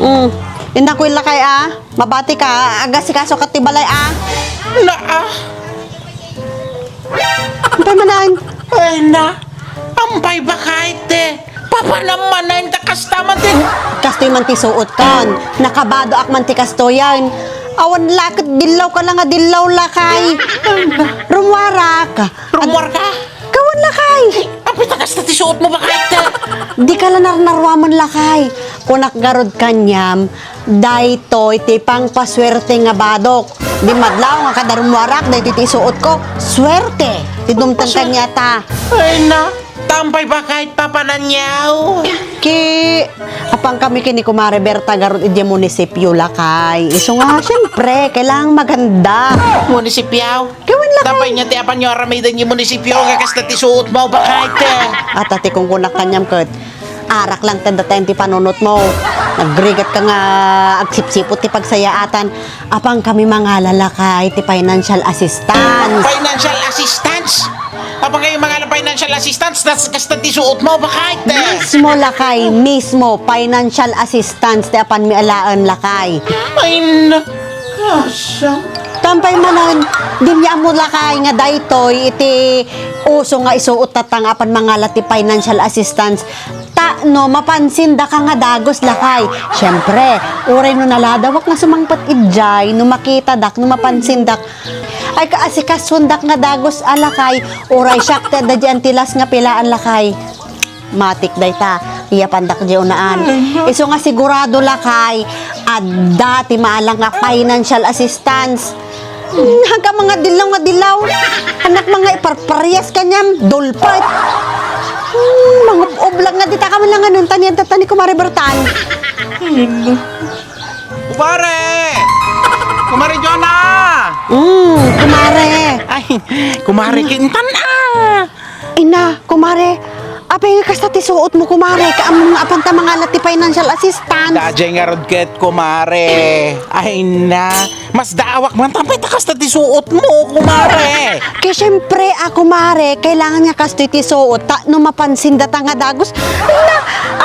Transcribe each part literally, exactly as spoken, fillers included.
Mm. Innak, lakay, a. Mabati ka, agasikaso ka ti balay, a. Na, a. Ampay manen? Ay na, ampay baket, e. Papanam manen ta kasta man ti. Kastoy man ti suotkon. Nakabadoak man ti kastoyen. Awan la ket dillaw ka la nga dillaw, lakay. Ay na. Rummuarak. Rummuarka? Kawan, lakay. Ampay ta kasta ti suotmo, baket. Dika la narnaruamen, lakay. Kunak garud kaniam, daytoy ti pangpasuerte nga badok. Di madlaw nga kada rummuarak, daytoy ti isuotko. Suerte ti dumteng kaniata. Ay na, ta ampay baket, papananyaw. Ki, apankami ken ni Kumare Berta garud idiay munisipio, lakay. Isu nga, siyempre, kailangan maganda. Munisipio? Kawan, lakay. Tapay nga ti apanyo aramiden ti munisipio nga kasta ti suotmo, baket. Ata ti kunkunak kaniam ket, arak lang ta datayen ti panunotmo. Nagrigat ka nga agsipsiput ti pagsayaatan. Apankami mangala, lakay, ti financial assistance. Financial assistance? Apankami mangala financial assistance, tas kasta ti suotmo, baket. Mismo, lakay, mismo, financial assistance ti apanmi alaen, lakay. Ay, na-, Asa? Tampay manen, diak ammo, lakay, nga daytoy iti uso nga isuot tatta nga apan mangala ti financial assistance. Ta no mapansindaka nga dagus, lakay. Siyempre, uray no naladawak nga sumangpet idiay, no makitadak, no mapansindak, ay, kaasikasuendak nga dagus a, lakay, uray siak ti adda diay antilas nga pilaan, lakay. Matik dayta, iyapandak diay unaan. Isu nga sigurado, lakay, adda ti maalang nga financial assistance. Hmm, hangka mangadillaw nga dillaw. Anak, mangaiparparias kaniam, dulpet. Hmm, mangub-ublag nga dita ka man lang anun, tanian ta ni Kumare Bertan. Kumare! Kumare Jonah! Hmm, kumare. Ay, kumare, kintan, a! Ina, kumare, apay nga kasta ti suotmo, kumare? Kaammo nga apanta mangala ti financial assistance. Daydiay ngarud ket, kumare. Ay na, masdaawak man, tampay ta kasta ti suotmo, kumare. Kay siyempre, a, kumare, kailangan nga kastoy ti suot, ta no mapansin data nga dagus, ay na,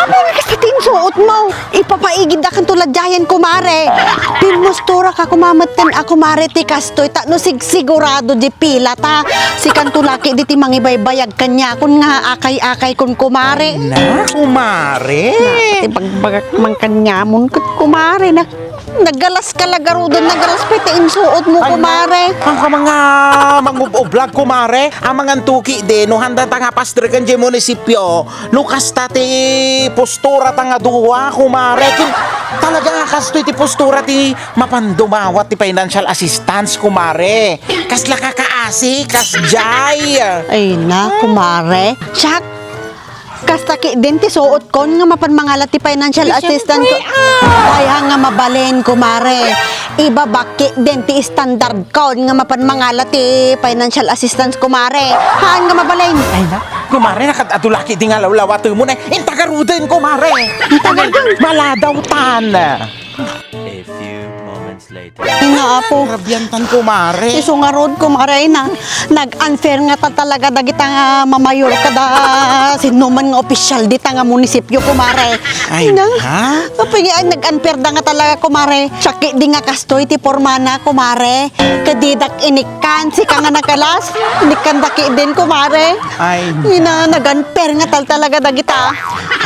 apay nga kasta ti insuotmo? Ipapaigidakon to la diayen, kumare. Pimmustura ka koma metten a, kumare, ti kastoy, ta no sigsigurado di pilata. Sikanto la ketdi ti mangibaybayag kaniakon nga akay-akaykon, kumare. Na, kumare. Na, ti bagbagak man kaniamon ket, kumare, na, nagalas ka la garuden, nagalas pay ti insuotmo, ay, kumare. Ang ka mga mangub-ublag, kumare. Amangan to ketdi, no handa ta nga pastreken diay munisipyo, no kasta ti postura ta nga dua, kumare. Kin-, talaga nga kastoy ti postura ti mapan dumawat ti financial assistance, kumare. Kasla ka kaasi, kasdiay. Ay na, kumare. Siak, kasta ketdin ti suotkon nga mapan mangala ti financial assistance. Siyempre, a. Ay, ha, nga mabalin, kumare. Ibabak ketdin ti standard kon nga mapan mangala ti financial assistance, kumare. Haan nga mabalin. Ay na, kumare, nakad-adu la ketdi nga lawlawatemon, e. Inta garuden, kumare. Inta garuden. Maladawtan. A few moments later. Ina, apo. Rabiantan, kumare. Isu ngarud, kumare, ina. Nag-unfair nga ta talaga dagita nga mamayor kada sinno man nga opisyal dita nga munisipyo, kumare. Ay, ina, ha? Apay nga, ay, nag-unfair da nga talaga, kumare. Siak ketdi nga kastoy ti pormana, kumare. Ket didak inikkan, sika nga nagalas, inikkanda ketdin, kumare. Ay, ina, nag-unfair nga tal talaga dagita.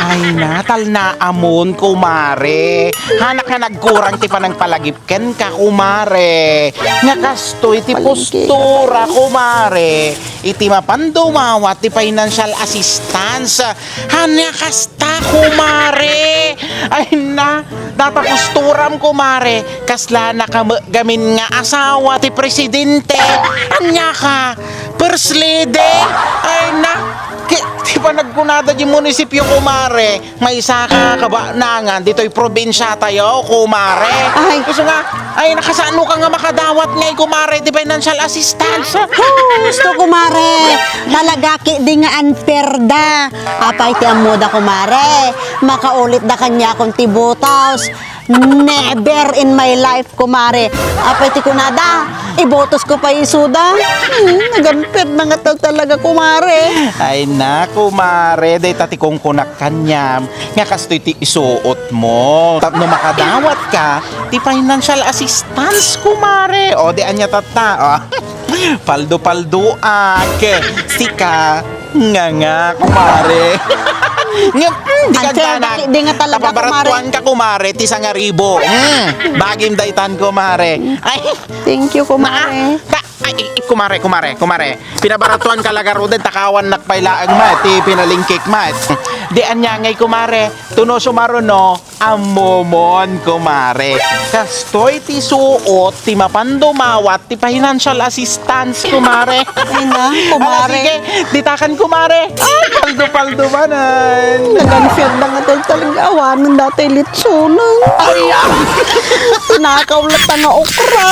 Ay na, talnaamon, kumare. Hanak nga nagkurang ti panangpalagip kenka, kumare. Nga kastoy ti postura, kumare, iti mapan dumawat ti financial assistance. Ania kasta, kumare? Ay na, data posturam, kumare. Kasla nakamegamin nga asawa ti presidente. Ania ka? First lady? Ay na, ki-, ti panagkunada di munisipyo, kumare. Maysa ka kabanangan ditoy probinsiatayo, kumare. Ay. Isu nga, ay, nakasano ka nga makadawat ngay, kumare, ti financial assistance? Husto, kumare. Talaga ketdi nga unfair da. Apay ti ammoda, kumare? Makaulitda kaniakon ti butos. Never in my life, kumare. Apay ti kunada, ibotos ko pay isuda. Hmm, naganpet na nga tal-, talaga, kumare. Ay na, kumare, dayta ti kunkunak kaniam, nga kastoy ti isuot mo. Tapno makadawat ka, ti financial assistance, kumare. O, di ania tatta, o. Paldo-paldoak. Sika, nga nga, kumare. Nga, mm, di ka Answer, gana. Di, di nga talaga, kumare. Papabaratuan ka, kumare, ti sangaribo. Mm, bagim daytan, kumare. Ay. Thank you, kumare. Na, ka, ay, ay, kumare, kumare, kumare. Pinabaratuan ka la garuden, takawan nak pay laeng ma, ti pinalingkik ma. Di ania ngay, kumare. Tuno sumaruno, ammomon, kumare. Kastoy ti suot, ti mapan dumawat, ti financial assistance, kumare. Ay na, kumare. Ala, sige, ditakan, kumare. Ay, paldo-paldo manen. Nagansiad na nga tal-, talaga awanen dati litsunan. Ay, ah. Tinakaw latta nga okra.